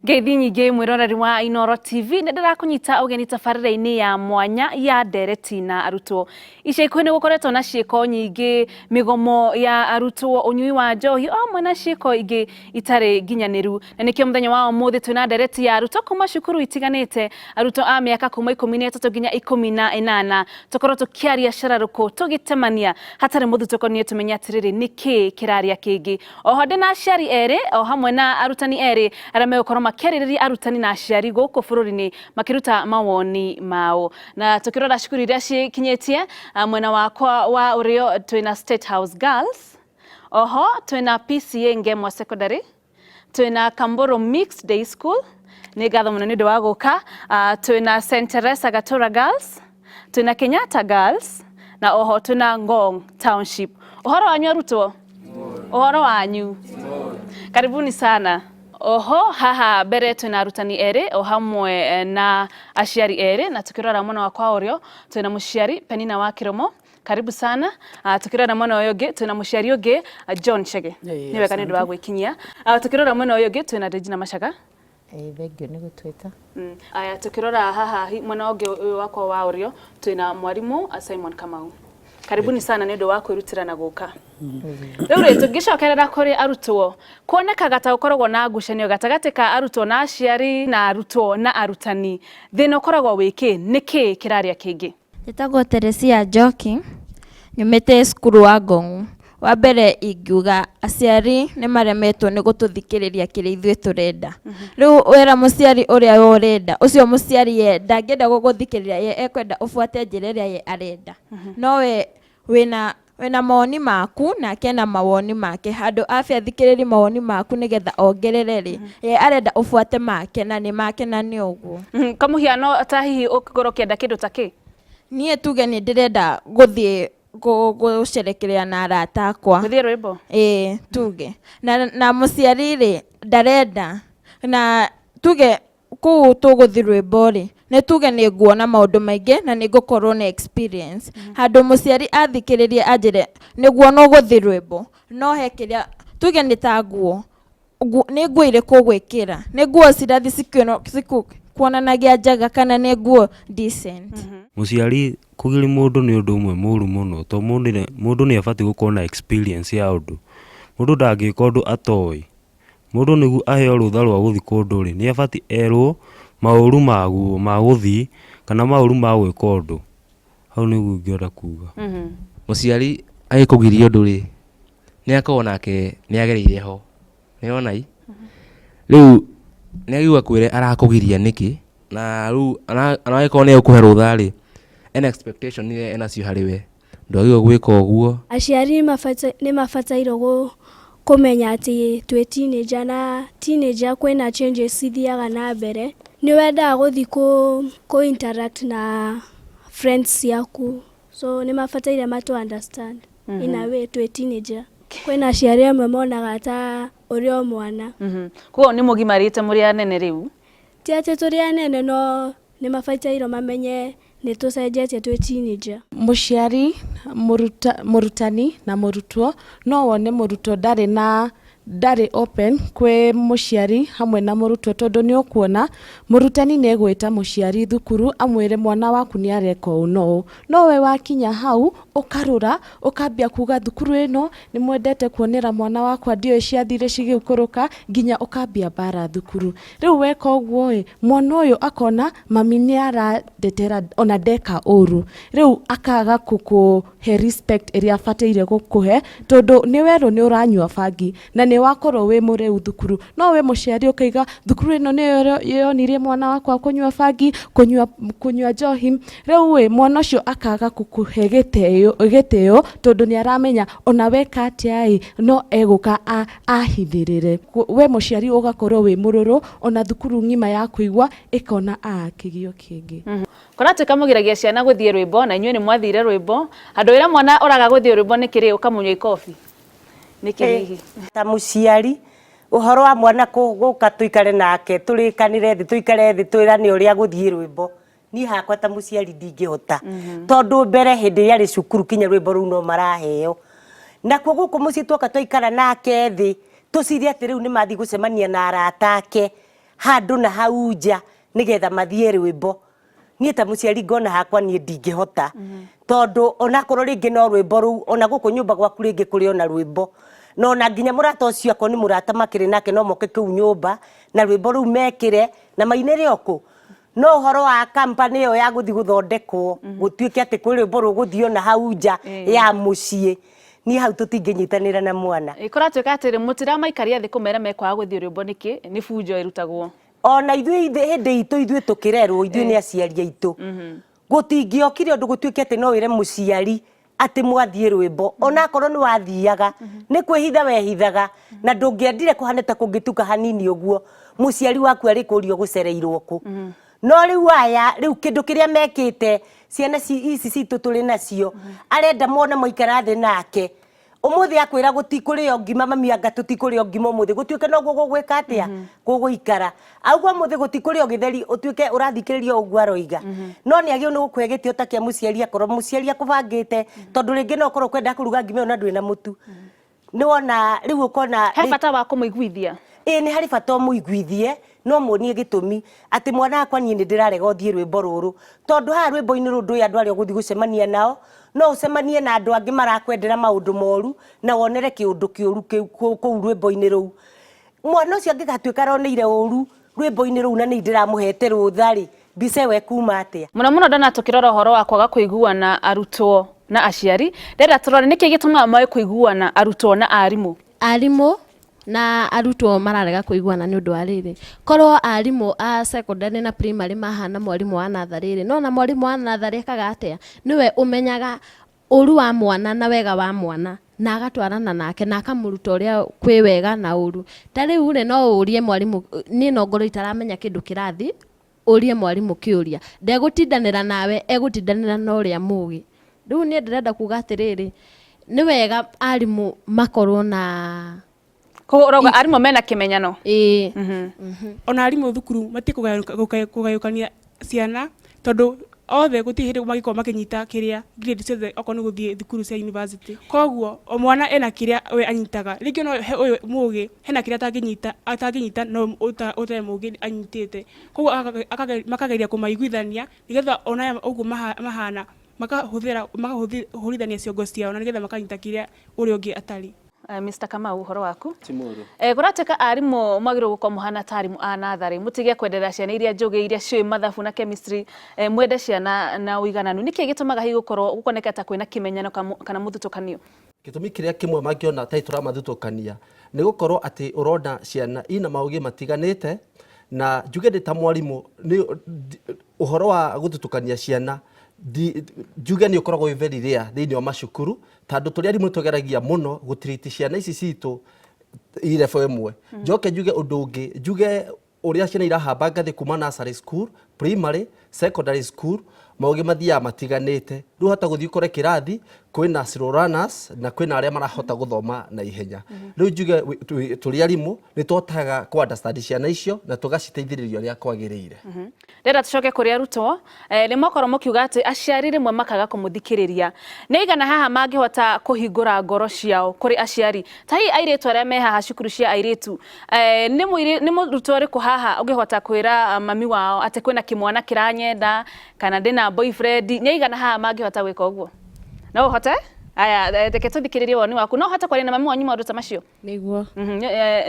Ngeithi nyingĩ mwĩroreri wa Inooro TV, nĩ ndĩrakũnyita ũgeni tabarĩra-inĩ ya mwanya ya ndereti na arutwo. Ica ikuhĩ nĩ gũkoretwo na ciĩko nyingĩ, mĩgomo ya arutwo, ũnyui wa njohi o hamwe na ciĩko ingĩ itarĩ nginyanĩru. Na nĩkĩo mũthenya wa ũmũthĩ twĩna ndereti ya arutwo kuma cukuru itiganĩte, arutwo a mĩaka kuma 13 nginya 18, tũkorwo tũkĩaria cararũkũ, tũgĩtemania hatarĩ mũthutũkanio tũmenye atĩrĩrĩ nĩkĩ kĩraria kĩngĩ. Oho ndĩ na aciari erĩ o hamwe na arutani erĩ arĩa megũkorwo makĩarĩrĩria arutani na aciari gũkũ bũrũri-inĩ makĩruta mawoni mao. Na tũkĩrora cukuru iria cikinyĩtie mwena wakwa wa ũrĩo twĩna State House Girls, oho twĩna PCA Ngemwa Secondary, twĩna Kamburu Mixed Day School, nĩ ngatho mũno nĩ ũndũ wa gũka, twĩna St Teresa Gatura Girls, twĩna Kenyatta Girls na oho twĩna Ngong Township. Ũhoro wanyu arutwo? Ũhoro wanyu? Karibuni sana. Oho haha mbere twĩna arutani erĩ o hamwe na aciari erĩ, na tukĩrora mwena wakwa wa ũrĩo twĩna mũciari Penina wa Kĩromo, karibu sana. Tukĩrora mwena ũyũ ũngĩ twĩna mũciari ũngĩ John Chege, nĩ wega nĩ ũndũ wa gwĩkinyia. Tukĩrora mwena ũyũ ũngĩ twĩna Regina Machaga. Thengio nĩ gũtwĩta. Aya, tukĩrora haha mwena ũngĩ ũyũ wakwa wa ũrĩo twĩna mwarimũ Simon Kamau. Karibuni sana nĩ ũndũ wa kwĩrutĩra na gũka. Rĩu rĩ, tũngĩcokerera kũrĩ arutwo, kuonekaga ta gũkoragwo na ngucanio gatagatĩ ka arutwo na aciari na arutwo na arutani. Thĩna ũkoragwo wĩ kĩ? Nĩ kĩ kĩraria kĩngĩ? Njĩtagwo Teresia Njoki, nyumĩte cukuru wa Ngong'u. Wa mbere ingiuga aciari nĩ maremetwo nĩ gũtũthikĩrĩria kĩrĩa ithuĩ tũrenda. Rĩu wera mũciari ũrĩa we ũrenda, ũcio mũciari ye ndangĩenda gũgũthikĩrĩria, ye ekwenda ũbuate njĩra ĩrĩa ye arenda. No we wĩna wĩna mawoni maku nake ena mawoni make, handũ ambe athikĩrĩrie mawoni maku nĩgetha ongerere rĩ, ye arenda ũbuate make na nĩ make na nĩ ũguo. Kwa mũhiano ta hihi ũngĩkorwo ũkĩenda kĩndũ ta kĩ? Niĩ tuge nĩ ndĩrenda gũthiĩ gũcerekerea na arata akwa. Gũthiĩ rwĩmbo? Ĩĩ tuge. Na mũciari rĩ ndarenda, na tuge kũu tũgũthiĩ rwĩmbo rĩ, nĩ tuge nĩ nguona maũndũ maingĩ na nĩ ngũkorwo na experience. Handũ mũciari athikĩrĩrie anjĩre nĩguo nĩ ũgũthiĩ rwĩmbo, no he kĩrĩa, tuge nĩ ta nguo, nĩ nguo irĩkũ ũgwĩkĩra, nĩ nguo cirathiĩ cikuonanagia njega kana nĩ nguo decent. Mũciari kũgiria mũndũ nĩ ũndũ ũmwe mũru mũno tondũ mũndũ nĩ abatiĩ gũkorwo na experience ya ũndũ. Mũndũ ndangĩka ũndũ atoĩ. Mũndũ nĩguo aheo rũtha rwa gũthiĩ kũndũ rĩ, nĩ abatiĩ erwo maũru maguo ma gũthiĩ kana maũru ma gwĩka ũndũ. Hau nĩguo ingĩenda kuga. Mũciari agĩkũgiria ũndũ rĩ, nĩ akoragwo nake nĩ agereire ho. Nĩ wona ĩ? Rĩu nĩ agĩrĩirwo akwĩre arakũgiria nĩkĩ, na rĩu ona angĩkorwo nĩ egũkũhe rũtha rĩ, ena expectation iria enacio harĩ we. Ndwagĩrĩirwo gwĩka ũguo. Aciari nĩ mabatairwo kũmenya atĩ twĩ teenager na teenager kwĩna changes cithiaga na mbere. Nĩ wendaga gũthiĩ kũ interact na friends ciaku, so nĩ mabataire matũ understand in a way twĩ teenager. Kwĩna aciari amwe monaga ta ũrĩ o mwana. Koguo nĩ mũgimarĩte mũrĩ anene rĩu? Ti atĩ tũrĩ anene no nĩ mabatairwo mamenye nĩ tũcenjetie twĩ teenager. Mũciari, mũrutani na mũrutwo, no wone mũrutwo ndarĩ na ndarĩ open kwĩ mũciari hamwe na mũrutwo tondũ nĩ ũkuona mũrutani nĩ egwĩta mũciari thukuru amwĩre mwana waku nĩ areka ũũ na ũũ, no we wakinya hau ũkarũra ũkambia kuga thukuru ĩno nĩ mwendete kuonera mwana wakwa ndiũĩ ciathire cigĩikũrũka nginya ũkambia mbara thukuru. Rĩu weka ũguo ĩ, mwana ũyũ akona mami nĩ arandetera ona ndeka ũru, rĩu akaga gũkũhe respect ĩrĩa abataire gũkũhe tondũ nĩ werwo nĩ ũranyua bangi na nĩ wakorwo wĩ mũrĩu thukuru, no we mũciari ũkaiga thukuru ĩno nĩyo yonirie mwana wakwa kũnyua bangi, kũnyua njohi, rĩu ĩ mwana ũcio akaga gũkũhe gĩtĩo tondũ nĩ aramenya ona weka atĩa ĩ no egũka ahithĩrĩre. We mũciari ũgakorwo wĩ mũrũrũ ona thukuru ng'ima ya kũigua ĩkona a kĩgio kĩngĩ. Kũratuĩka mũgiragia ciana gũthiĩ rwĩmbo na inyuĩ nĩ mwathire rwĩmbo, handũ wĩra mwana ũraga gũthiĩ rwĩmbo nĩkĩ rĩ ũkamũnyua ikobi? Nĩkĩ hihi? Ta mũciari ũhoro wa mwana gũka tũikare nake tũrĩkanĩre thĩ tũikare thĩ twĩrane ũrĩa gũthiĩ rwĩmbo, niĩ hakwa ta mũciari ndingĩhota, tondũ mbere hĩndĩ ĩrĩa arĩ cukuru kinya rwĩmbo rũu no maraheo. Nakuo gũkũ mũciĩ twoka twaikara nake thĩ tũcire atĩ rĩu nĩ mathiĩ gũcemania na arata ake. Handũ na hau nja nĩgetha mathiĩ rwĩmbo. Niĩ ta mũciari ngona hakwa niĩ ndingĩhota, tondũ onakorwo rĩngĩ no rwĩmbo rũu, ona gũkũ nyũmba gwaku rĩngĩ kũrĩ ona rwĩmbo, na ona nginya mũrata ũcio akorwo nĩ mũrata makĩrĩ nake no moke kũu nyũmba na rwĩmbo rũu mekĩre na mainĩre o kũ. No ũhoro wa company ĩyo ya gũthiĩ gũthondekwo gũtuĩke atĩ kwĩ rwĩmbo rũgũthiĩ ona hau nja ya mũciĩ, niĩ hau tũtingĩnyitanĩra na mwana. Kũratuĩka atĩrĩ, mũtiramaikaria thĩ kũmera mekwaga gũthiĩ rwĩmbo nĩkĩ, nĩ bunjo ĩrutagwo. Ona ithuĩ hĩndĩ itũ ithuĩ tũkĩrerwo ithuĩ nĩ aciari aitũ, gũtingĩokire ũndũ gũtuĩke atĩ no wĩre mũciari atĩ mwathiĩ rwĩmbo, onakorwo nĩ wathiaga nĩ kwĩhitha wehithaga, na ndũngĩendire kũhane ta kũngĩtuka hanini ũguo mũciari waku arĩ kũria ũgũcereirwo kũ. No rĩu aya rĩu kĩndũ kĩrĩa mekĩte ciana ici citũ tũrĩ nacio, arenda mona mwaikara thĩ nake ũmũthĩ akwĩra gũtikũrĩo ngima, mami anga tũtikũrĩo ngima ũmũthĩ, gũtuĩke noguo gũgwĩka atĩa, gũgũikara auga ũmũthĩ gũtikũrĩo gĩtheri, ũtuĩke ũrathikĩrĩria ũguo aroiga. No nĩ agĩrĩirwo nĩ gũkũhe gĩtĩo ta kĩa mũciari, akorwo mũciari akũbangĩte, tondũ rĩngĩ no ũkorwo ũkwenda kũruga ngima ĩyo na ndũrĩ na mũtu. Nĩ wona rĩu ũkona he bata wa kũmũiguithia. Ĩĩ, nĩ harĩ bata ũmũiguithie, no muonie gĩtũmi atĩ mwana wakwa niĩ nĩ ndĩrarega ũthiĩ rwĩmbo rũrũ, tondũ haha rwĩmbo-inĩ rũrũ ndũĩ andũ arĩa ũgũthiĩ gũcemania nao, no ũcemanie na andũ angĩ marakwendera maũndũ moru na wonere kĩũndũ kĩũru kũu rwĩmbo-inĩ rũu. Mwana ũcio angĩgatuĩka aroneire ũru rwĩmbo-inĩ rũu na nĩ ndĩramũhete rũtha rĩ, mbica ĩyo ĩkuma atĩa? Mũno mũno ndona tũkĩrora ũhoro wa kwaga kũiguana arutwo na aciari, ndĩrenda tũrore nĩkĩ gĩtũmaga mage kũiguana arutwo na arimũ. Arimũ na arutwo mararega kũiguana nĩ ũndũ wa rĩrĩ, korwo arimũ a secondary na primary mahana mwarimũ wa natharĩ rĩ, nĩwona mwarimũ wa natharĩ ekaga atĩa? Nĩwe ũmenyaga ũru wa mwana na wega wa mwana na agatwarana nake na akamũruta ũrĩa kwĩ wega na ũru. Ta rĩu rĩ, no ũrie mwarimũ, niĩ no ngorwo itaramenya kĩndũ kĩrathi, ũrie mwarimũ kĩũria. Ndegũtindanĩra nawe, egũtindanĩra na ũrĩa mũgĩ. Rĩu niĩ ndĩrenda kuga atĩrĩrĩ, nĩ wega arimũ makorwo na Koguo ũrauga arimũ mena kĩmenyano? Ĩĩ. Ona arimũ thukuru matiĩ kũgayũkania ciana, tondũ othe gũtirĩ hĩndĩ mangĩkorwo makĩnyita kĩrĩa grade ciothe okorwo nĩ gũthiĩ thukuru cia university. Koguo o mwana ena kĩrĩa we anyitaga, rĩngĩ no he ũyũ mũgĩ hena kĩrĩa atangĩnyita no ũtarĩ mũgĩ anyitĩte. Koguo makageria kũmaiguithania nĩgetha ona aya ũguo mahana makahũthĩra makahũrithania ciongo ciao na nĩgetha makanyita kĩrĩa ũrĩa ũngĩ atarĩ. Mr. Kamau, ũhoro waku? Ti mũũru. Kũratuĩka arimũ mwagĩrĩirwo gũkorwo mũhana ta arimũ a natharĩ, mũtige kwenderera ciana iria njũgĩ, iria ciũĩ mathabu na chemistry, mwende ciana na ũigananu. Nĩkĩ gĩtũmaga hihi gũkorwo gũkoneka ta kwĩna kĩmenyano kana mũthutũkanio? Gĩtũmi kĩrĩa kĩmwe mangĩona ta tũramathutũkania nĩ gũkorwo atĩ ũrona ciana ina maũgĩ matiganĩte, na njuge ndĩ ta mwarimũ nĩ ũhoro wa gũthutũkania ciana njuge nĩ ũkoragwo wĩ very rare thĩinĩ wa macukuru, tondũ tũrĩ arimũ tũgeragia mũno gũ treat ciana ici citũ i level ĩmwe. Njoke njuge ũndũ ũngĩ, njuge ũrĩa ciana irahamba ngathĩ kuma nursery school, primary, secondary school, maũgĩ mathiaga matiganĩte. Rĩu hota gũthiĩ ũkore kĩrathi kwĩna slow learners na kwĩna arĩa marahota gũthoma na ihenya. Rĩu njuge tũrĩ arimũ nĩ tũhotaga kũ understand ciana icio na tũgaciteithĩrĩria ũrĩa kwagĩrĩire. Ndĩrenda tũcoke kũrĩ arutwo. Nĩ mwakorwo mũkiuga atĩ aciari rĩmwe makaga kũmũthikĩrĩria. Nĩ aigana haha mangĩhota kũhingũra ngoro ciao kũrĩ aciari? Ta hihi airĩtu arĩa me haha cukuru cia airĩtu, nĩ mũrutwo ũrĩkũ haha ũngĩhota kwĩra mami wao atĩ kwĩna kĩmwana kĩranyenda kana ndĩna boyfriend? Nĩ aigana haha mangĩhota gwĩka ũguo? No ũhote? Aya, reke tũthikĩrĩrie woni waku. No ũhote kwaria na mami wanyu maũndũ ta macio? Nĩguo.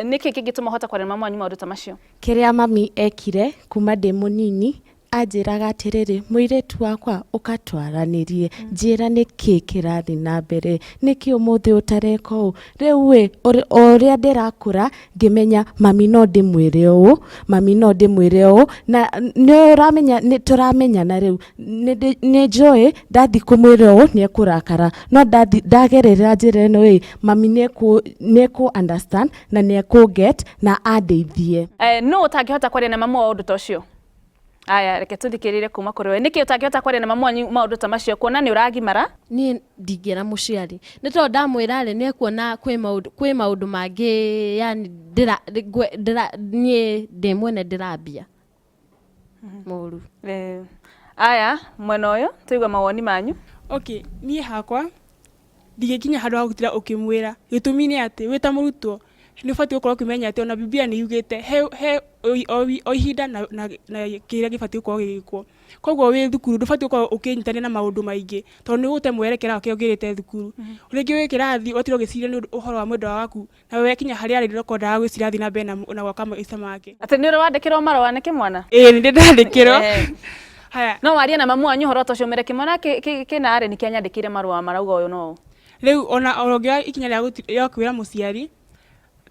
Nĩkĩ kĩngĩtũma ũhote kwaria na mami wanyu maũndũ ta macio? Kĩrĩa mami ekire kuma ndĩ mũnini, anjĩraga atĩrĩrĩ, mũirĩtu wakwa ũka twaranĩrie, njĩra nĩkĩ kĩrathiĩ na mbere, nĩkĩ ũmũthĩ ũtareka ũũ. Rĩu ĩ, o ũrĩa ndĩrakũra ngĩmenya mami no ndĩmwĩre ũũ, mami no ndĩmwĩre ũũ, na nĩ ũramenya nĩ tũramenyana rĩu, nĩ njũĩ ndathiĩ kũmwĩra ũũ nĩ ekũrakara, no ndagerera njĩra ĩno ĩ, mami nĩ ekũ understand na nĩ ekũ get na andeithie. Nũ ũtangĩhota kwaria na mamu wao ũndũ ta ũcio? Aya, reke tũthikĩrĩrie kuma kũrĩ we. Nĩkĩ ũtangĩhota kwaria na mamu wanyu maũndũ ta macio kuona nĩ ũragimara? Niĩ ndingĩra mũciari nĩ tondũ ndamwĩra rĩ, nĩ ekuona kwĩ maũndũ kwĩ maũndũ mangĩ yani ndĩra ndĩra niĩ ndĩ mwene ndĩrambia moru. Aya, mwena ũyũ tũigue mawoni manyu. Okay, niĩ hakwa ndingĩkinya handũ ha gũtinda ũkĩmwĩra, gĩtũmi nĩ atĩ wĩ ta mũrutwo. Nĩ ũbatiĩ gũkorwo ũkĩmenya atĩ ona Bibilia nĩ yugĩte he, he o ihinda na, na, na kĩrĩa gĩbatiĩ gũkorwo gĩgĩkwo. Koguo wĩ thukuru ndũbatiĩ gũkorwo ũkĩnyitanĩra na maũndũ maingĩ tondũ nĩ ũgũte mwerekera wa kĩrĩa ũgĩrĩte thukuru. Rĩngĩ wĩ kĩrathi ũgatinda ũgĩciria nĩ ũndũ ũhoro wa mwendwa waku na we kinya harĩa arĩ ndũreka endaga gwĩciria athiĩ na mbere na, na gwaka maica make. Atĩ nĩ ũrĩ wandĩkĩrwo marũa nĩ kĩmwana? Ĩĩ nĩ ndĩ ndandĩkĩrwo. Haya. No warie na mamu wanyu ũhoro ta ũcio ũmere kĩmwana kĩna rĩ nĩkĩanyandĩkĩire marũa marauga ũyũ na ũũ. Rĩu ona ũngĩoya ikinya rĩa kwĩra mũciari,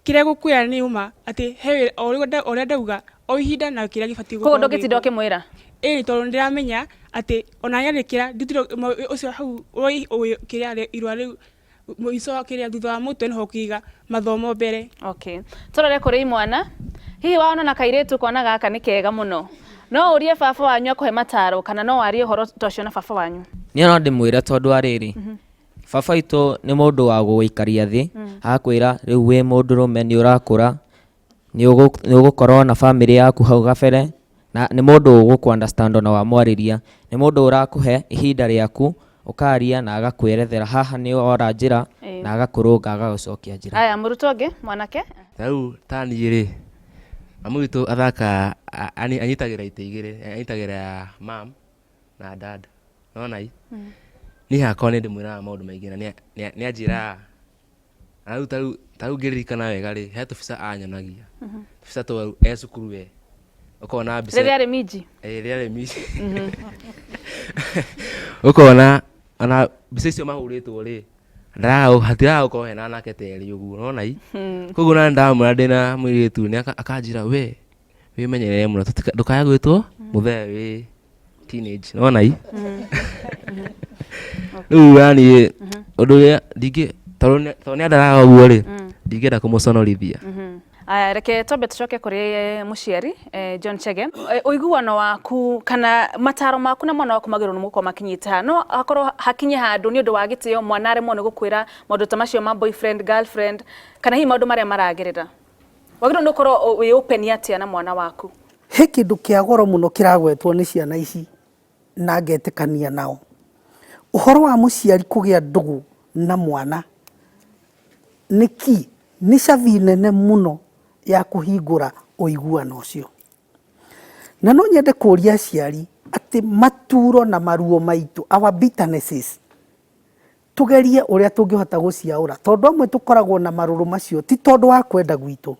kĩrĩa egũkwĩra nĩ ũma atĩ he wĩra o ũrĩa ndauga, o ihinda na kĩrĩa gĩbatiĩ Koguo ndũngĩtinda ũkĩmwĩra? Ĩni tondũ nĩ ndĩramenya atĩ ona anyandĩkĩra ũcio hau kĩrĩa irũa rĩu mũico kĩrĩa thutha wa mũtwe nĩho ũkĩiga mathomo mbere. Okay. Tũrore kũrĩ imwana. Hihi waona na kairĩtu ũkona gaka nĩ kega mũno, no ũrie baba wanyu akũhe mataro kana no warie ũhoro ta ũcio na baba wanyu? Niĩ no ndĩmwĩre tondũ wa rĩrĩ, baba witũ nĩ mũndũ wa gũgũikaria thĩ, agakwĩra rĩu wĩ mũndũrũme nĩ ũrakũra, nĩ ũgũkorwo na bamĩrĩ yaku hau gabere, na nĩ mũndũ ũgũkũ understand ona wamwarĩria, nĩ mũndũ ũrakũhe ihinda rĩaku ũkaria na agakwerethera haha nĩ wora njĩra na agakũrũnga agagũcokia njĩra. Aya, mũrutwo ũngĩ mwanake. Ta rĩu ta niĩ rĩ, mami witũ athakaga anyitagĩra itĩ igĩrĩ, anyitagĩra ya mum na dad, nĩwona ĩ? Niĩ hakwa nĩ ndĩmwĩraga maũndũ maingĩ na nĩ anjĩraga Na rĩu ta rĩu ta rĩu ngĩririkana wega rĩ, he tũbica anyonagia. Tũbica twa e cukuru we. Ũkona mbica. Rĩrĩa arĩ minji. Ĩĩ rĩrĩa arĩ minji. Ũkona ona mbica icio mahũrĩtwo rĩ, ndaraga hatiraga gũkorwo hena anake ta erĩ ũguo, nĩwona ĩ? Koguo ona ndamwĩra ndĩna mũirĩtu nĩ akanjĩra we wĩmenyerere mũno ndũkae gwĩtwo mũthee wĩ teenage nĩwona i rĩu yani ũndũ ũrĩa ndingĩ tondũ nĩ andaraga ũguo rĩ ndingĩenda kũmũconorithia. Aya, reke twambe tũcoke kũrĩ mũciari John Chege. Ũiguano waku kana mataro maku na mwana waku magĩrĩirwo nĩ gũkorwo makinyĩte ha? No hakorwo hakinye handũ nĩ ũndũ wa gĩtĩo mwana aremwo nĩ gũkwĩra maũndũ ta macio ma boyfriend, girlfriend kana hihi maũndũ marĩa maragerera. Wagĩrĩirwo nĩ gũkorwo wĩ open atĩa na mwana waku? He kĩndũ kĩa goro mũno kĩragwetwo nĩ ciana ici na ngetĩkania nao. Ũhoro wa mũciari kũgĩa ndũgũ na mwana nĩ key, nĩ cabi nene mũno ya kũhingũra ũiguano ũcio. Na no nyende kũria aciari atĩ maturo na maruo maitũ, our bitternesses, Tũgerie ũrĩa tũngĩhota gũciaũra tondũ amwe tũkoragwo na marũrũ macio ti tondũ wa kwenda gwitũ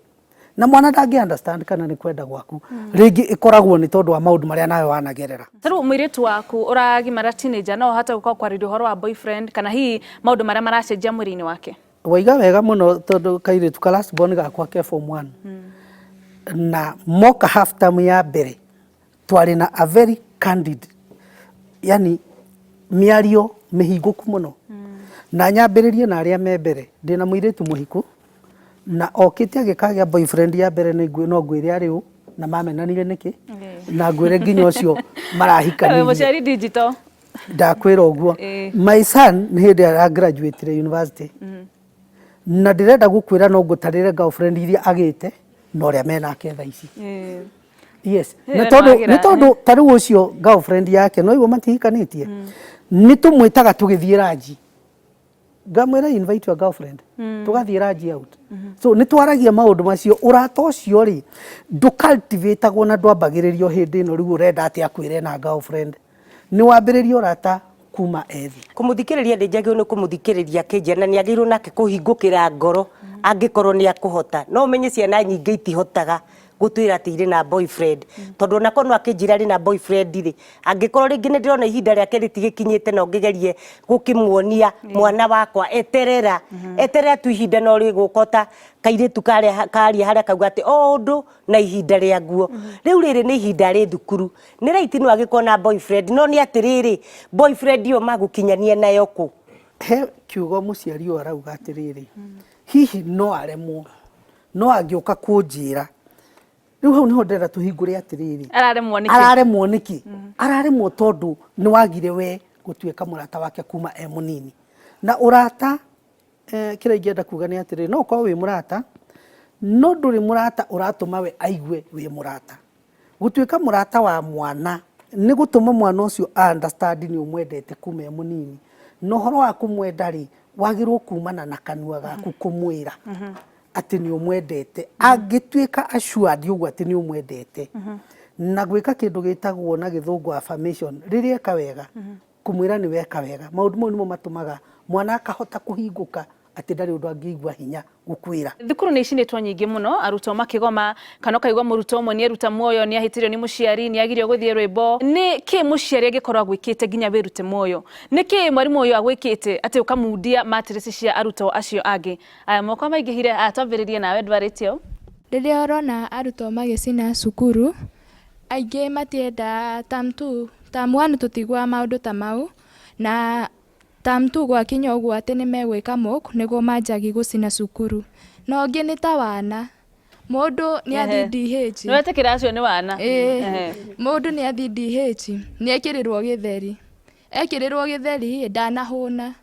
na mwana ndangĩ understand kana nĩ kwenda gwaku rĩngĩ ĩkoragwo nĩ tondũ wa maũndũ marĩa nawe wanagerera. Ta rĩu mũirĩtu waku ũragimara teenager no ahote gũka kwarĩria ũhoro wa boyfriend kana hihi maũndũ marĩa maracenjia mwĩrĩ-inĩ wake? Waiga wega mũno tondũ kairĩtu ka last born gakwa ke form one na moka half term ya mbere twarĩ na a very candid yani mĩario mĩhingũku mũno na nyambĩrĩrie na arĩa me mbere ndĩna mũirĩtu mũhiku na okĩte agĩkagĩa boyfriend ya mbere nĩ ngwĩ- no ngwĩre arĩ ũ na mamenanire nĩkĩ na ngwĩre nginya ũcio marahikanirie Mũciari digital. ndakwĩra ũguo Ĩĩ. my son nĩ hĩndĩ ara graduate university na ndĩrenda gũkwĩra no ngũtarĩre girlfriend iria agĩte na ũrĩa menake thaa ici yes Ĩyo nĩ nĩ tondũ wagĩra, nĩ tondũ ta rĩu ũcio girlfriend yake no igua matihikanĩtie nĩ tũmwĩtaga tũgĩthiĩ ranji ngamwĩra invite your girlfriend tũgathiĩ ranji out so nĩ twaragia maũndũ macio ũrata ũcio rĩ ndũcultivatagwo na ndwambagĩrĩrio hĩndĩ ĩno rĩu ũrenda atĩ akwĩre na girlfriend nĩ wambĩrĩria ũrata kuma ethi. Kũmũthikĩrĩria ndĩ njagĩrĩirwo nĩ kũmũthikĩrĩria akĩnjĩra na nĩ agĩrĩirwo nake kũhingũkĩra ngoro angĩkorwo nĩ akũhota. No ũmenye ciana nyingĩ itihotaga gũtwĩra atĩ irĩ na boyfriend tondũ ona korwo no akĩnjĩra arĩ na boyfriend rĩ, angĩkorwo rĩngĩ nĩ ndĩrona ihinda rĩake rĩtigĩkinyĩte no ngĩgerie gũkĩmuonia mwana wakwa eterera, eterera tu ihinda no rĩgũka ota kairĩtu karĩa karia harĩa kauga atĩ o ũndũ na ihinda rĩaguo. Rĩu rĩrĩ nĩ ihinda rĩ thukuru Nĩ right no agĩkorwo na boyfriend no nĩ atĩrĩrĩ, boyfriend ĩyo magũkinyania nayo kũ? He kiugo mũciari ũyũ arauga atĩrĩrĩ, hihi no aremwo, no angĩũka kũnjĩra, rĩu hau nĩho ndĩrenda tũhingũre atĩrĩrĩ, Araremwo nĩkĩ? Araremwo nĩkĩ? Araremwo tondũ nĩ wagire we gũtuĩka mũrata wake kuma e mũnini. Na ũrata kĩrĩa ingĩenda kuga nĩ atĩrĩrĩ, no ũkorwo wĩ mũrata, no ndũrĩ mũrata ũratũma we aigue wĩ mũrata. Gũtuĩka mũrata wa mwana nĩ gũtũma mwana ũcio a understand nĩ ũmwendete kuma e mũnini. Na ũhoro wa kũmwenda rĩ, wagĩrĩirwo kumana na kanua gaku kũmwĩra. Atĩ nĩ ũmwendete. Angĩtuĩka assured ũguo atĩ nĩ ũmwendete, na gwĩka kĩndũ gĩtagwo na gĩthũngũ affirmation, rĩrĩa eka wega, kũmwĩra nĩ weka wega. Maũndũ mau nĩmo matũmaga mwana akahota kũhingũka atĩ ndarĩ ũndũ angĩigua hinya gũkwĩra. Thukuru nĩ icinĩtwo nyingĩ mũno, arutwo makĩgoma, kana ũkaigua mũrutwo ũmwe nĩ eruta muoyo, nĩ ahĩtĩrio nĩ mũciari, nĩ agirio gũthiĩ rwĩmbo. Nĩ kĩ mũciari angĩkorwo agwĩkĩte nginya wĩrute muoyo? Nĩ kĩ mwarimũ ũyũ agwĩkĩte atĩ ũkamundia matirĩci cia arutwo acio angĩ? Aya moko maingĩhire, aya twambĩrĩrie nawe ndwarĩtio. Rĩrĩa ũrona arutwo magĩcina cukuru, aingĩ matiendaga term two, term one tũtiguaga maũndũ ta mau, na term two gwakinya ũguo atĩ nĩ megwĩka mock nĩguo manjagi gũcina cukuru. Na ũngĩ nĩ ta wana, mũndũ nĩ athiĩ DH. Nĩ wetĩkĩra acio nĩ wana? Ĩĩ, mũndũ nĩ athiĩ DH, nĩ ekĩrĩrwo gĩtheri, ekĩrĩrwo gĩtheri ndanahũna.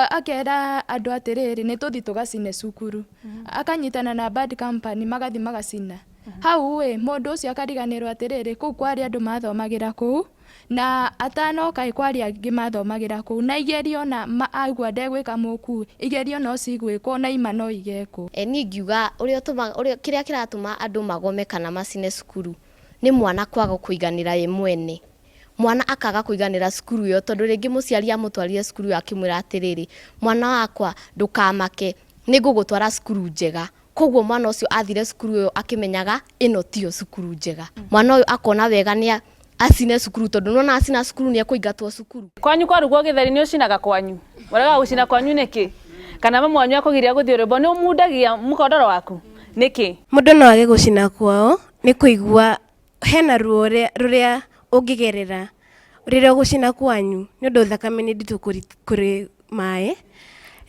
Akera andũ atĩrĩrĩ, nĩ tũthiĩ tũgacine cukuru. Akanyitana na bad company magathiĩ magacina. Hau ĩ, mũndũ ũcio akariganĩrwo atĩrĩrĩ, kũu kwarĩ andũ mathomagĩra kũu, na atanoka ĩ, kwarĩ angĩ mathomagĩra kũu. Na igerio ona aigua ndegwĩka mock, igerio no cigwĩkwo na ima no igekwo. Niĩ ingiuga ũrĩa ũtũmaga, ũrĩa, kĩrĩa kĩratũma andũ magome kana macine cukuru nĩ mwana kwaga kũiganĩra ye mwene. Mwana akaga kũiganĩra cukuru ĩyo tondũ rĩngĩ mũciari amũtwarire cukuru ĩyo akĩmwĩra atĩrĩrĩ, mwana wakwa ndũkamake nĩ ngũgũtwara cukuru njega. Koguo mwana ũcio athire cukuru ĩyo akĩmenyaga ĩno tiyo cukuru njega. Mwana ũyũ akona wega nĩ acine cukuru tondũ nĩwona acina cukuru nĩ ekũingatwo cukuru. Kwanyu kwarugwo gĩtheri nĩ ũcinaga kwanyu? Ũregaga gũcina kwanyu nĩkĩ? Kana mamu wanyu akũgiria gũthiĩ rwĩmbo nĩ ũmundagia mũkondoro waku? Nĩkĩ? Mũndũ no age gũcina kwao nĩ kũigua hena ruo rũrĩa ũngĩgerera rĩrĩa ũgũcina kwanyu nĩ ũndũ thakame nĩ nditũ kũrĩ maĩ.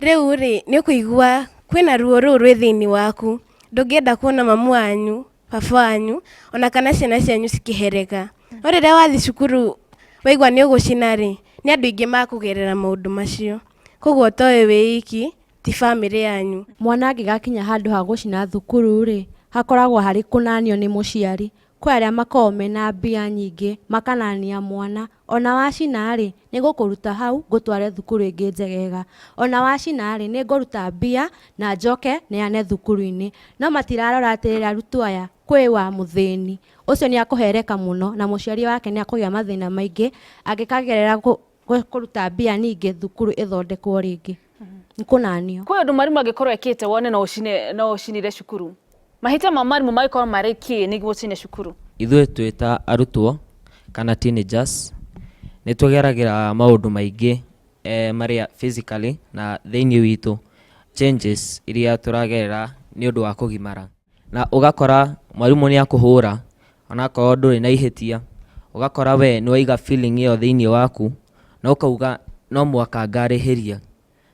Rĩu rĩ, nĩ ũkũigua kwĩna ruo rũu rwĩ thĩiniĩ waku, ndũngĩenda kuona mamu wanyu, baba wanyu ona kana ciana cianyu cikĩhereka. No rĩrĩa wathiĩ cukuru waigua nĩ ũgũcina rĩ, nĩ andũ aingĩ makũgerera maũndũ macio. Koguo to we wĩ iki, ti bamĩrĩ yanyu. Mwana angĩgakinya handũ ha gũcina thukuru rĩ, hakoragwo harĩ kũnanio nĩ mũciari. Kwĩ arĩa makoragwo mena mbia nyingĩ, makanania mwana, ona wacina rĩ, nĩ ngũkũruta hau ngũtware thukuru ĩngĩ njegega. Ona wacina rĩ, nĩ ngũruta mbia na njoke neane thukuru-inĩ. No matirarora atĩrĩrĩ arutwo aya, kwĩ wa mũthĩni, ũcio nĩ akũhereka mũno na mũciari wake nĩ akũgĩa mathĩna maingĩ angĩkagerera kũruta mbia nyingĩ thukuru ĩthondekwo rĩngĩ. Nĩ kũnanio. Kwĩ ũndũ mwarimũ angĩkorwo ekĩte wone no ũcine, no ũcinire cukuru? Mahĩtia ma mwarimũ mangĩkorwo marĩ kĩ nĩguo ũcine cukuru? Ithuĩ twĩ ta arutwo kana teenagers nĩ tũgeragĩra maũndũ maingĩ marĩa physically na thĩinĩ witũ changes iria tũragerera nĩ ũndũ wa kũgimara. Na ũgakora mwarimũ nĩ akũhũra onakorwo ndũrĩ na ihĩtia, ũgakora we nĩ waiga feeling ĩyo thĩinĩ waku na ũkauga no mũhaka ngarĩhĩria.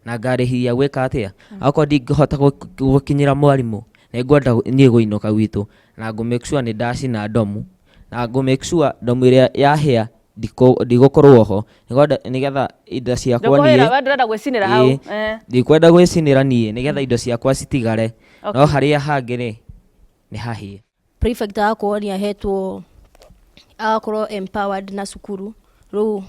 Na ngarĩhia gwĩka atĩa? Akorwo ndingĩhota gũkinyĩra mwarimũ, nĩ ngwenda niĩ kũinũka gwitũ na ngũ make sure nĩ ndacina ndomu, na ngũ make sure ndomu ĩrĩa yahĩa ndigũkorwo ho, nĩgetha indo ciakwa niĩ, We ndũrenda gwĩcinĩra hau. Ĩĩ, ndikwenda gwĩcinĩra niĩ nĩgetha indo ciakwa citigare, no harĩa hangĩ rĩ, nĩ hahĩe. Prefect agakorwo nĩ ahetwo, agakorwo empowered na cukuru, rĩu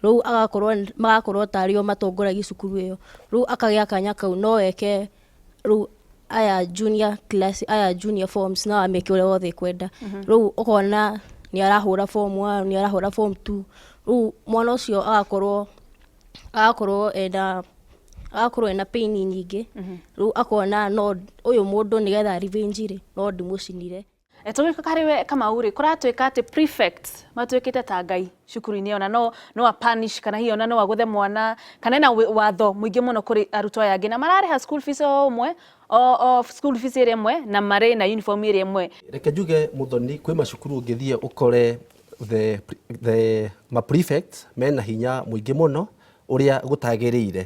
rĩu agakorwo magakorwo tarĩ o matongoragia cukuru ĩyo, rĩu akagĩa kanya kau no eke rĩu aya junior class aya junior forms no ameke ũrĩa wothe ekwenda, rĩu ũkona nĩ arahũra form one, nĩ arahũra form two, rĩu mwana ũcio agakorwo agakorwo ena agakorwo ena pain nyingĩ, rĩu akona no ũyũ mũndũ nĩgetha revenge rĩ, no ndĩmũcinire. Tũgĩũka harĩ we Kamau rĩ, kũratuĩka atĩ prefects matuĩkĩte ta Ngai cukuru-inĩ ona no no a punish kana hihi ona no agũthe mwana kana ena watho mũingĩ mũno kũrĩ arutwo aya angĩ na mararĩha school fees o ũmwe o school fees ĩrĩa ĩmwe na marĩ na uniform ĩrĩa ĩmwe. Reke njuge Muthoni, kwĩ macukuru ũngĩthiĩ ũkore the ma prefects mena hinya mũingĩ mũno ũrĩa gũtagĩrĩire.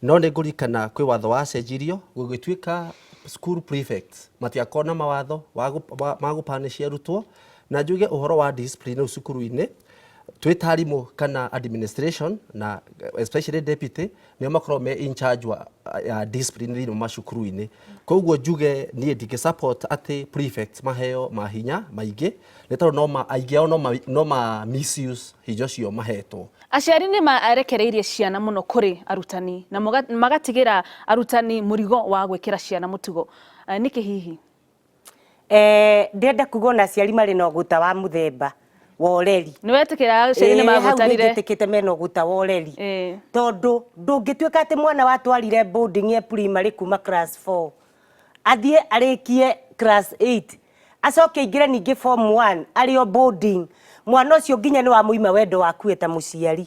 No nĩ ngũririkana kwĩ watho wacenjirio gũgĩtuĩka school prefects matigakorwo na mawatho ma gũ punish arutwo. Na njuge ũhoro wa discipline rĩu cukuru-inĩ, Twĩ ta arimũ kana administration na especially deputy nĩo makoragwo me in charge wa, ya discipline thĩinĩ wa macukuru-inĩ. Koguo njuge niĩ ndingĩ support atĩ prefects maheo mahinya maingĩ nĩ tondũ no ma, aingĩ ao no ma, no ma misuse hinya ũcio mahetwo. Aciari nĩ marekereirie ciana mũno kũrĩ arutani na magatigĩra arutani mũrigo wa gwĩkĩra ciana mũtugo. Nĩkĩ hihi? Eh, ndĩrenda kuga ona aciari marĩ na ũgũta wa mũthemba wa ũreri. Nĩ wetĩkĩra aciari nĩ Ĩĩ, hau magũtarire? nĩnjĩtĩkĩte mena ũgũta wa ũreri. Tondũ ndũngĩtuĩka atĩ mwana watwarire boarding e primary kuma class 4 athiĩ arĩkie class 8 acoke aingĩre ningĩ form 1 arĩ o boarding, mwana ũcio nginya nĩ wamũima wendo waku we ta mũciari.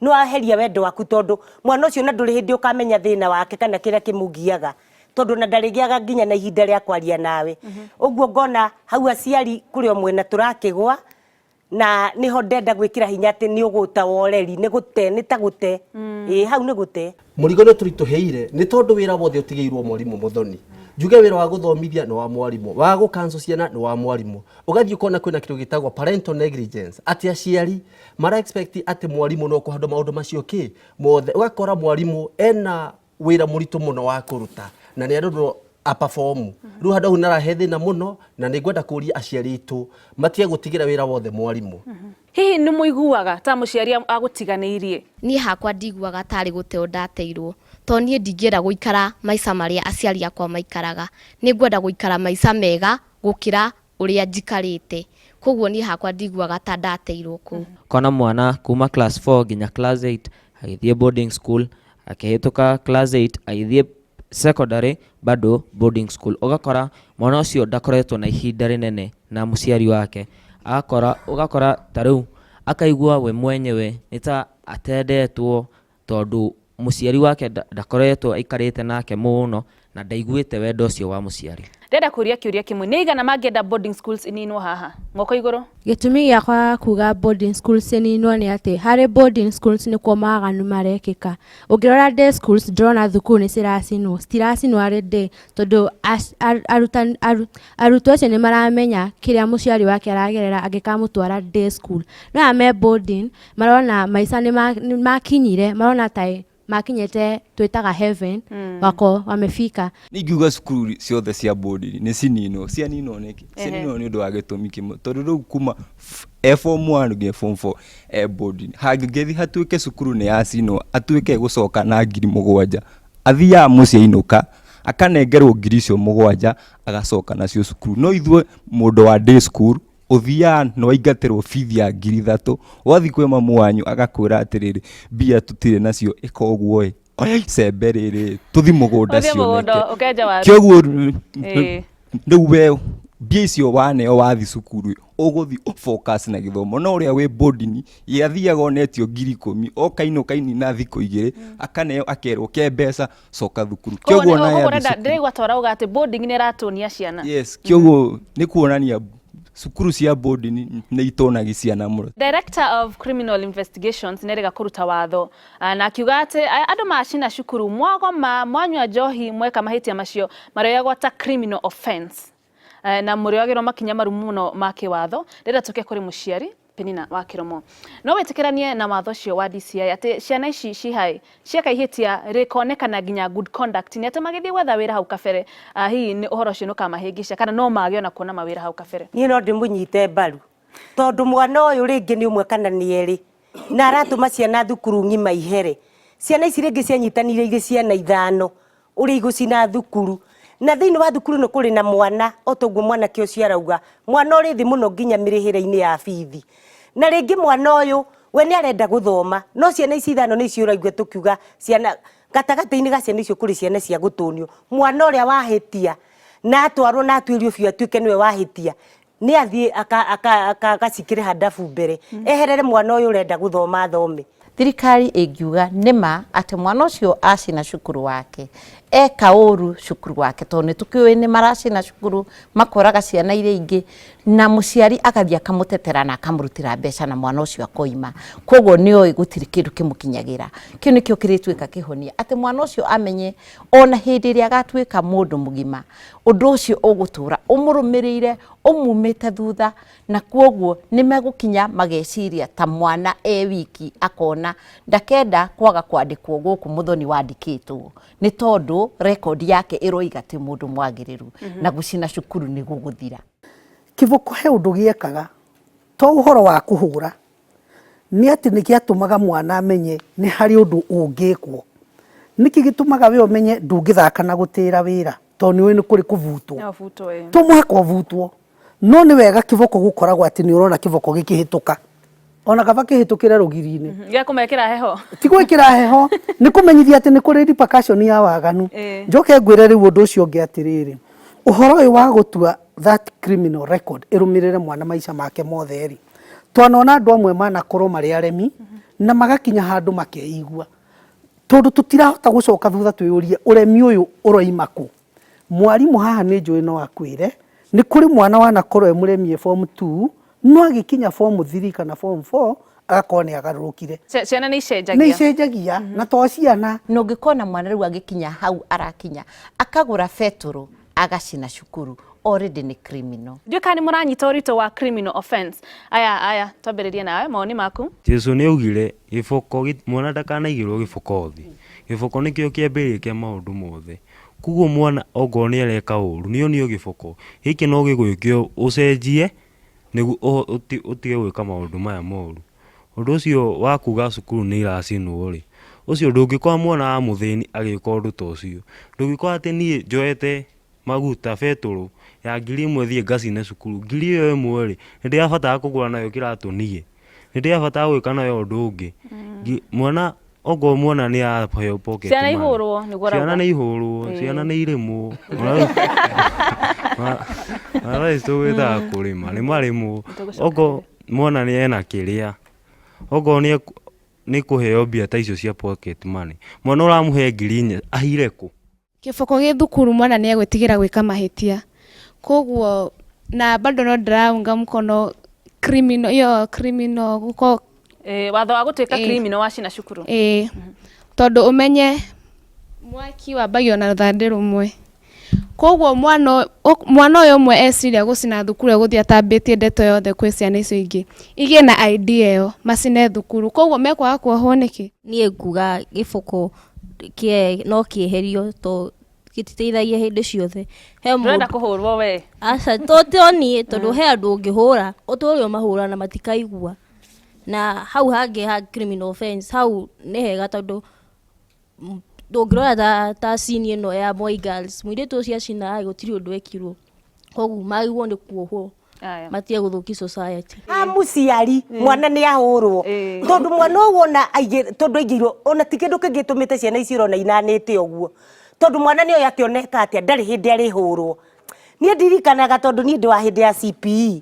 Nĩ waheria wendo waku tondũ mwana ũcio na ndũrĩ hĩndĩ ũkamenya thĩna wake kana kĩrĩa kĩmũgiaga tondũ na ndarĩgĩaga nginya na ihinda rĩa kwaria nawe. Ũguo ngona hau aciari kũrĩ o mwena tũrakĩgwa na nĩho ndenda gwĩkĩra hinya atĩ nĩ ũgũta wa ũreri, nĩ gũte, nĩ ta gũte. Ĩĩ hau nĩ gũte. Mũrigo nĩ ũtũritũhĩire nĩ tondũ wĩra wothe ũtigĩirwo mwarimũ Mũthoni. Njuge wĩra wa gũthomithia nĩ wa mwarimũ, wa gũ cancel ciana nĩ wa mwarimũ. Ũgathiĩ ũkona kwĩna kĩndũ gĩtagwo parental negligence, atĩ aciari mara expect atĩ mwarimũ no kũhandwo maũndũ macio kĩ mothe. Ũgakora mwarimũ ena wĩra mũritũ mũno wa kũruta na nĩ arerwo a perform. Rĩu handũ hau nĩ harahe thĩna mũno na nĩ ngwenda kũria aciari aitũ matige gũtigĩra wĩra wothe mwarimũ. Hihi nĩ mũiguaga ta mũciari agũtiganĩirie? Niĩ hakwa ndiguaga tarĩ gũteo ndateirwo, tondũ niĩ ndingĩenda gũikara maica marĩa aciari akwa maikaraga. Nĩ ngwenda gũikara maica mega gũkĩra ũrĩa njikarĩte. Koguo niĩ hakwa ndiguaga ta ndateirwo kũu. Ũkona mwana kuma class 4 nginya class 8 agĩthiĩ boarding school, akĩhĩtũka class 8 agĩthiĩ secondary bado boarding school. Ũgakora mwana ũcio ndakoretwo na ihinda rĩnene na mũciari wake. Agakora, ũgakora ta rĩu akaigua we mwenyewe nĩ ta atendetwo tondũ mũciari wake ndakoretwo aikarĩte nake mũno na ndaiguĩte wendo ũcio wa mũciari. Ndĩrenda kũria kĩũria kĩmwe, nĩ aigana mangĩenda boarding schools ininwo haha? Moko igũrũ. Gĩtũmi gĩa kwaga kuga boarding schools ininwo nĩ atĩ harĩ boarding schools nĩkuo mawaganu marekĩka. Ũngĩrora day schools ndĩrona thukuru nĩ ciracinwo, citiracinwo arĩ day tondũ arutani, arutwo acio nĩ maramenya kĩrĩa mũciari wake aragerera angĩkamũtwara day school. No aya me boarding marona maica nĩ makinyire, marona ta makinyĩte twĩtaga heaven wako wamefika. Niĩ ingiuga cukuru ciothe cia boarding nĩ cininwo. Cianinwo nĩkĩ? Cianinwo nĩ ũndũ wa gĩtũmi kĩmwe, tondũ rĩu kuma e form 1 nginya form 4 e boarding, hangĩthiĩ hatuĩke cukuru nĩ yacinwo, atuĩke egũcoka na 7,000, athiaga mũciĩ ainũka, akanengerwo 7,000 agacoka nacio cukuru. No ithuĩ mũndũ wa day school, ũthiaga nĩ waingatĩrwo bithi ya 3,000, wathiĩ kwĩ mamu wanyu agakwĩra atĩrĩrĩ, mbia tũtirĩ nacio, ĩka ũguo ĩ, oya icembe rĩrĩ, tũthiĩ mũgũnda Ũthiĩ mũgũnda cioneke. ũkenja waru. Kĩoguo rĩu we mbia icio waneo wathiĩ cukuru ĩ, ũgũthiĩ ũ focus na gĩthomo, no ũrĩa wĩ boarding ye athiaga onetio 10,000, oka ainũka ainina thikũ igĩrĩ, akaneo akerwo ke mbeca coka thukuru. Koguo Kĩoguo ona ye koguo athiĩ ũrenda cukuru. ndĩraigua ta ũrauga atĩ boarding nĩ ĩratũnia ciana. Yes, kĩoguo nĩ kuonania cukuru cia boarding nĩ itũnagia ciana mũno. Director of Criminal Investigations nĩerĩga kũruta watho na akiuga atĩ andũ macina cukuru mwagoma mwanyua njohi mweka mahĩtia macio marĩoyagwo ta criminal offense na mũrĩoyagĩrwo makinya marumu mũno ma kĩwatho. Ndĩrenda tũke kũrĩ mũciari Penina wa Kĩromo. No wĩtĩkĩranie na watho ũcio wa DCI atĩ ciana ici cihai cieka ihĩtia rĩkonekana nginya good conduct nĩ atĩ magĩthiĩ gwetha wĩra hau kabere hihi nĩ ũhoro ũcio nĩ ũkamahĩngĩca kana no mage ona kuona mawĩra hau kabere? Niĩ no ndĩmũnyite mbaru tondũ mwana ũyũ rĩngĩ nĩ ũmwe kana nĩ erĩ na aratũma ciana thukuru ng'ima ihere. Ciana ici rĩngĩ cianyitanĩire irĩ ciana ithano ũrĩa igũcina thukuru. Na thĩinĩ wa thukuru nĩ kũrĩ na mwana o ta ũguo mwanake ũcio arauga, mwana ũrĩ thĩ mũno nginya mĩrĩhĩre-inĩ ya bithi. Na rĩngĩ mwana ũyũ we nĩ arenda gũthoma no ciana ici ithano nĩ icio ũraigua tũkiuga ciana, gatagatĩ-inĩ ga ciana icio kũrĩ ciana cia gũtũnio. Mwana ũrĩa wahĩtia na atwarwo na atuĩrio biũ atuĩke nĩwe wahĩtia, nĩ athiĩ agacikĩre handabu mbere, eherere mwana ũyũ ũrenda gũthoma athome. Thirikari ĩngiuga nĩma atĩ mwana ũcio acina cukuru wake, eka ũru cukuru wake, tondũ nĩ tũkĩũĩ nĩ maracina cukuru, makoraga ciana iria ingĩ, na mũciari agathiĩ akamũtetera na akamũrutĩra mbeca na mwana ũcio akoima. Koguo nĩ oĩ gũtirĩ kĩndũ kĩmũkinyagĩra. Kĩu nĩkĩo kĩrĩtuĩka kĩhonia, atĩ mwana ũcio amenye ona hĩndĩ ĩrĩa agatuĩka mũndũ mũgima, ũndũ ũcio ũgũtũra ũmũrũmĩrĩire, ũmumĩte thutha, na kwoguo nĩ megũkinya mageciria ta mwana e wiki akona ndakenda kwaga kwandĩkwo gũkũ Muthoni wandĩkĩtwo, nĩ tondũ rekondi yake ĩroiga ti mũndũ mwagĩrĩru, na gũcina cukuru nĩ gũgũthira. Kĩboko he ũndũ gĩekaga, to ũhoro wa kũhũra, nĩ atĩ nĩ gĩatũmaga mwana amenye nĩ harĩ ũndũ ũngĩkwo. Nĩkĩ gĩtũmaga we ũmenye ndũngĩthaka na gũtĩra wĩra, tondũ nĩ ũĩ nĩ kũrĩ kũbutwo. No ũbutwo, ĩĩ. To mũhaka ũbutwo, no nĩ wega kĩboko gũkoragwo atĩ nĩ ũrona kĩboko gĩkĩhĩtũka. Ona kaba kĩhĩtũkĩre rũgiri-inĩ. Gĩa kũmekĩra heho. Ti gwĩkĩra heho, nĩ kũmenyithia atĩ nĩ kũrĩ repercussion ya waganu. Njoke ngwĩre rĩu ũndũ ũcio ũngĩ atĩrĩrĩ, ũhoro ũyũ wa gũtua that criminal record ĩrũmĩrĩre mwana maica make mothe rĩ, twanona andũ amwe manakorwo marĩ aremi na magakinya handũ makeigua, tondũ tũtirahota gũcoka thutha twĩyũrie ũremi ũyũ ũroima kũ. Mwarimũ haha nĩ njũĩ no akwĩre, nĩ kũrĩ mwana wanakorwo e mũremi e form 2, no agĩkinya form 3 kana form 4 agakorwo nĩ agarũrũkire. Ciana nĩ icenjagia. Nĩ icenjagia, na to ciana. Na ũngĩkona mwana rĩu agĩkinya hau arakinya, akagũra betũrũ, agacina cukuru, already nĩ criminal. Ndiũĩ kana nĩ mũranyita ũritũ wa criminal offense. Aya, aya, twambĩrĩrie nawe, mawoni maku. Jesu nĩ augire, gĩboko, mwana ndakanaigĩrwo gĩboko thĩ. Gĩboko nĩkĩo kĩambĩrĩria kĩa maũndũ mothe. Koguo mwana ongorwo nĩ areka ũru, nĩ onio gĩboko, gĩkĩ no gĩgwĩke ũcenjie nĩguo ũtige gwĩka maũndũ maya moru. Ũndũ ũcio wa kuga cukuru nĩ iracinwo rĩ, ũcio ndũngĩkora mwana wa mũthĩni agĩka ũndũ ta ũcio. Ndũngĩkora atĩ niĩ njoete maguta betũrũ ya 1000 thiĩ ngacine cukuru, ngiri ĩyo ĩmwe rĩ, nĩ ndĩrabatara kũgũra nayo kĩratũ niĩ, nĩ ndĩrabatara gwĩka nayo ũndũ ũngĩ. Mwana okorwo mwana nĩ araheo pocket Ciana money, ihũrwo nĩguo ciana ũrauga. nĩ ihũrwo, ciana nĩ irĩmwo. Ona thaa ici tũgwĩtaga kũrĩma, nĩ marĩmwo. Okorwo mwana nĩ ena kĩrĩa, okorwo nĩ kũheo mbia ta icio cia pocket money, mwana ũramũhe 4,000 ahire kũ? Kĩboko gĩ thukuru mwana nĩ egwĩtigĩra gwĩka mahĩtia. Koguo na bado no ndĩraunga mkono criminal ĩyo criminal gũkorwo Ĩĩ, watho wa gũtuĩka criminal wacina cukuru. Ĩĩ, tondũ ũmenye mwaki wambagio na rũthandĩ rũmwe. Koguo mwana mwana ũyũ ũmwe eciria gũcina thukuru egũthiĩ atambĩtie ndeto yothe kwĩ ciana icio ingĩ, igĩe na idea ĩyo macine thukuru. Koguo mekwaga kuohwo nĩkĩ? Niĩ nguga gĩboko no kĩeherio to gĩtiteithagia hĩndĩ ciothe. He mũndũ Ndũrenda kũhũrwo we? Aca, to to niĩ tondũ he andũ ũngĩhũra, ũtũre ũmahũra na matikaigua. Na hau hangĩ ha criminal offence, hau nĩ hega tondũ ndũngĩrora ta ta scene ĩno ya Moi Girls, mũirĩtu ũcio acina gũtirĩ ũndũ ekirwo. Koguo magĩrĩirwo nĩ kuohwo. Aya. Matige gũthũkia society. Ha mũciari mwana nĩ ahũrwo tondũ mwana ũyũ wona aingĩ tondũ aingĩirwo ona ti kĩndũ kĩngĩ gĩtũmĩte ciana ici ũrona inanĩte ũguo tondũ mwana nĩ oĩ atĩ ona eka atĩa ndarĩ hĩndĩ arĩhũrwo. Niĩ ndirikanaga tondũ niĩ ndĩ wa hĩndĩ ya CPE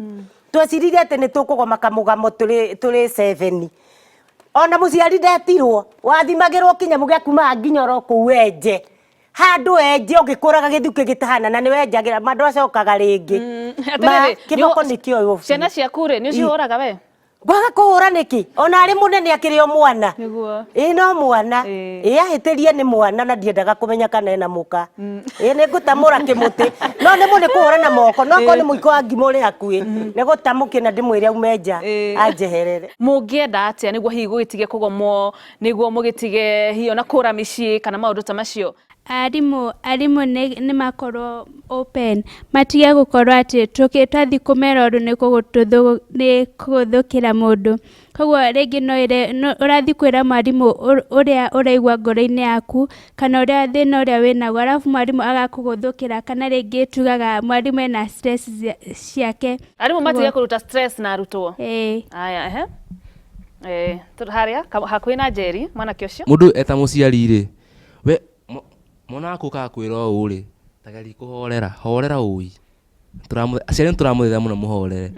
tweciririe atĩ nĩ tũkũgoma kamũgamo tũrĩ seven ona mũciari ndetirwo wathimagĩrwo kĩnyamũ gĩa kumaga nginya oro kũu enje handũ enje ũngĩkũraga gĩthukĩ gĩtahana na nĩ wenjagĩra ma ndwacokaga rĩngĩ. Ma, Atĩrĩrĩ, kĩboko nĩkĩo ũyũ ciana ciaku rĩ nĩ ũcihũraga we? Ngwaga kũhũra nĩkĩ? Ona arĩ mũnene akĩrĩ o mwana. Nĩguo. Ĩĩ no mwana. Ĩĩ ahĩtĩrie nĩ mwana na ndiendaga kũmenya kana ena mũka. Ĩĩ nĩ ngũtamũra kĩmũtĩ. No nĩ nĩ kũhũra na moko. No akorwo nĩ mũiko wa ngima ũrĩ hakuhĩ. Nĩ gũtamũkia na ndĩmwĩre aume nja anjeherere. Mũngĩenda atĩa nĩguo hihi gũgĩtige kũgomwo, nĩguo mũgĩtige hihi ona kũra mĩciĩ kana maũndũ ta macio? Arimũ, arimũ nĩ makorwo open, matige gũkorwo atĩ twathiĩ kũmera ũndũ nĩ kũgũthũkĩra mũndũ. Koguo rĩngĩ no ĩre, ũrathiĩ kwĩra mwarimũ ũrĩa ũraigua ngoro-inĩ yaku, kana ũrĩa thĩna ũrĩa wĩnaguo, arabu mwarimũ agakũgũthũkĩra, kana rĩngĩ tugaga mwarimũ ena stress ciake. Arimũ matige kũruta stress na arutwo. Ĩĩ. Aya, ehe. Harĩa, hakuhĩ na Njeri, mwanake ũcio. Mũndũ eta mũciari rĩ, we mwana waku okaga kwĩra ũũ rĩ, ta geria kũhorera, horera ũi. Aciari nĩ tũramũthaitha mũno mũhorere.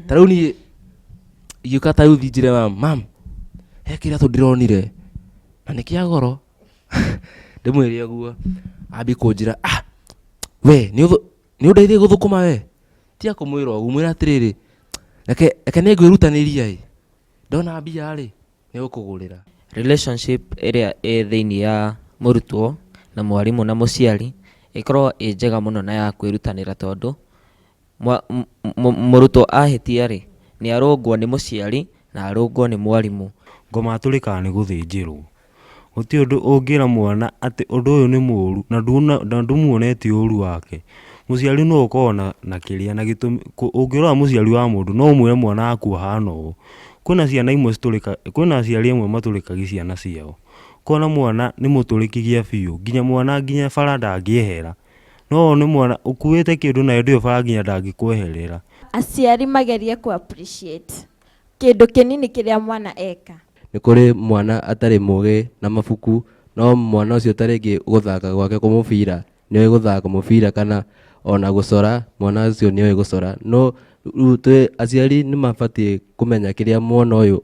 Ta rĩu niĩ ingĩũka ta rĩu thiĩ njĩre mam, mam, He kĩratũ ndĩronire na nĩ kĩa goro. Ndĩmwĩre ũguo ambie kũnjĩra ah we nĩ ũndeithie gũthũkũma we. Tiga kũmwĩra ũguo mwĩre atĩrĩrĩ reke reke nĩ ngwĩrutanĩria ĩ ndona mbia rĩ nĩ ngũkũgũrĩra. Relationship ĩrĩa ĩ thĩiniĩ ya mũrutwo na mwarimũ na mũciari ĩkoragwo ĩ njega mũno na ya kwĩrutanĩra tondũ Mũrutwo ahĩtia rĩ, nĩ arũngwo nĩ mũciari na arũngwo nĩ mwarimũ. Ngoma atũrĩkaga nĩ gũthĩnjĩrwo. Gũtirĩ ũndũ ũngĩra mwana atĩ ũndũ ũyũ nĩ mũru na ndũmuonetie ũru wake. Mũciari nĩwe ũkoragwo na kĩrĩa na gĩtũmi, ũngĩrora mũciari wa mũndũ no ũmwĩre mwana waku ahana ũũ. Kwĩna ciana imwe citũrĩkaga, kwĩna aciari amwe matũrĩkagia ciana ciao. Ũkona mwana nĩ mũtũrĩkithia biũ nginya mwana nginya bara ndangĩehera. No wone mwana ũkuĩte kĩndũ na hĩndĩ ĩyo bara nginya ndangĩkweherera. Aciari magerie kũ appreciate kĩndũ kĩnini kĩrĩa mwana eka. Nĩ kũrĩ mwana atarĩ mũgĩ na mabuku, no mwana ũcio ta rĩngĩ gũthaka gwake mũbira, nĩ oĩ gũthaka mũbira kana ona gũcora, mwana ũcio nĩ oĩ gũcora. No rĩu twĩ aciari nĩ mabatiĩ kũmenya kĩrĩa mwana ũyũ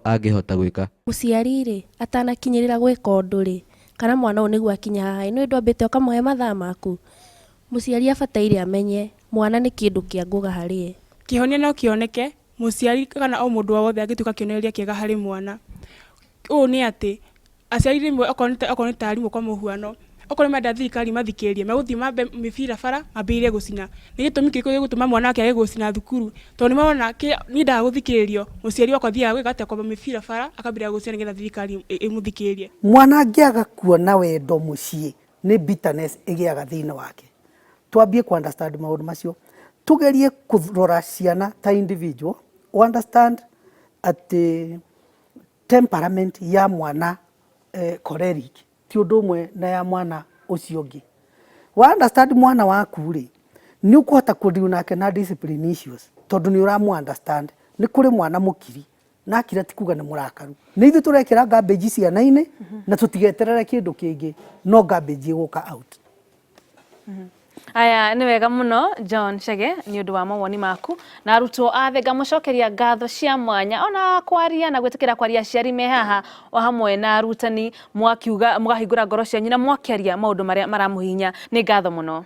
angĩhota gwĩka. Mũciari rĩ, atanakinyĩrĩra gwĩka ũndũ rĩ, Kana mwana ũyũ nĩguo akinye haha ĩ, nĩũĩ ndwambĩte ũkamũhe mathaa maku? Mũciari abataire amenye mwana nĩ kĩndũ kĩa ngũga harĩ ye. Kĩhonia no kĩoneke mũciari kana o mũndũ o wothe angĩtuĩka kĩonereria kĩega harĩ mwana. Ũũ nĩ atĩ, aciari rĩmwe okorwo nĩ ta arimũ kwa mũhuano, okorwo nĩ marenda thirikari ĩmathikĩrĩrie, megũthiĩ mambe mĩbira bara mambĩrĩrie gũcina. Nĩ gĩtũmi kĩrĩkũ gĩgũtũma mwana wake age gũcina thukuru? Tondũ nĩ marona niĩ ndaga gũthikĩrĩrio, mũciari wakwa athiaga gwĩka atĩa, kwamba mĩbira bara akambĩrĩria gũcina nĩgetha thirikari ĩmũthikĩrĩrie. Mwana angĩaga kuona wendo mũciĩ nĩ bitterness ĩgĩaga thĩinĩ wake. Twambie kũ understand maũndũ macio. Tũgerie kũrora ciana ta individual, ũ understand atĩ temperament ya mwana choleric ti ũndũ ũmwe na ya mwana ũcio ũngĩ. Wa understand mwana waku rĩ, nĩ ũkũhota kũ deal nake na discipline issues tondũ nĩ ũramũ understand. Nĩ kũrĩ mwana mũkiri, na akira ti kuga nĩ mũrakaru. Nĩ ithuĩ tũrekĩra garbage ciana-inĩ na tũtigeterere kĩndũ kĩngĩ, no garbage ĩgũka out. Aya nĩ wega mũno John Chege nĩ ũndũ wa mawoni maku na arutwo athe ngamũcokeria ngatho cia mwanya ona kwaria na gwĩtĩkĩra kwaria aciari me haha o hamwe na arutani mwakiuga mũkahingũra ngoro cianyu na mwakĩaria maũndũ marĩa maramũhihinya nĩ ngatho mũno.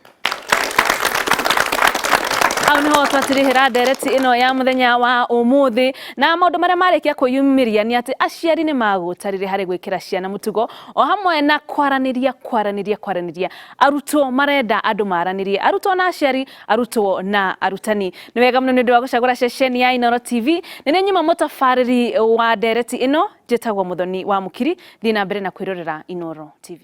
Hau niho twatirihĩra ndereti ĩno ya mũthenya wa ũmũthĩ na maũndũ marĩa marĩkia kwĩyumĩria nĩ atĩ aciari nĩ magũtarire harĩ gwĩkĩra ciana mũtugo o hamwe na kwaranĩria kwaranĩria kwaranĩria arutwo marenda andũ maranĩrie arutwo na aciari arutwo na arutani nĩ wega mũno nĩ ũndũ wa gũcagũra ceceni ya Inooro TV nĩ nĩ nyuma mũtabarĩri wa ndereti ĩno njĩtagwo Mũthoni wa Mũkiri thiĩ na mbere na kwĩrorera Inooro TV.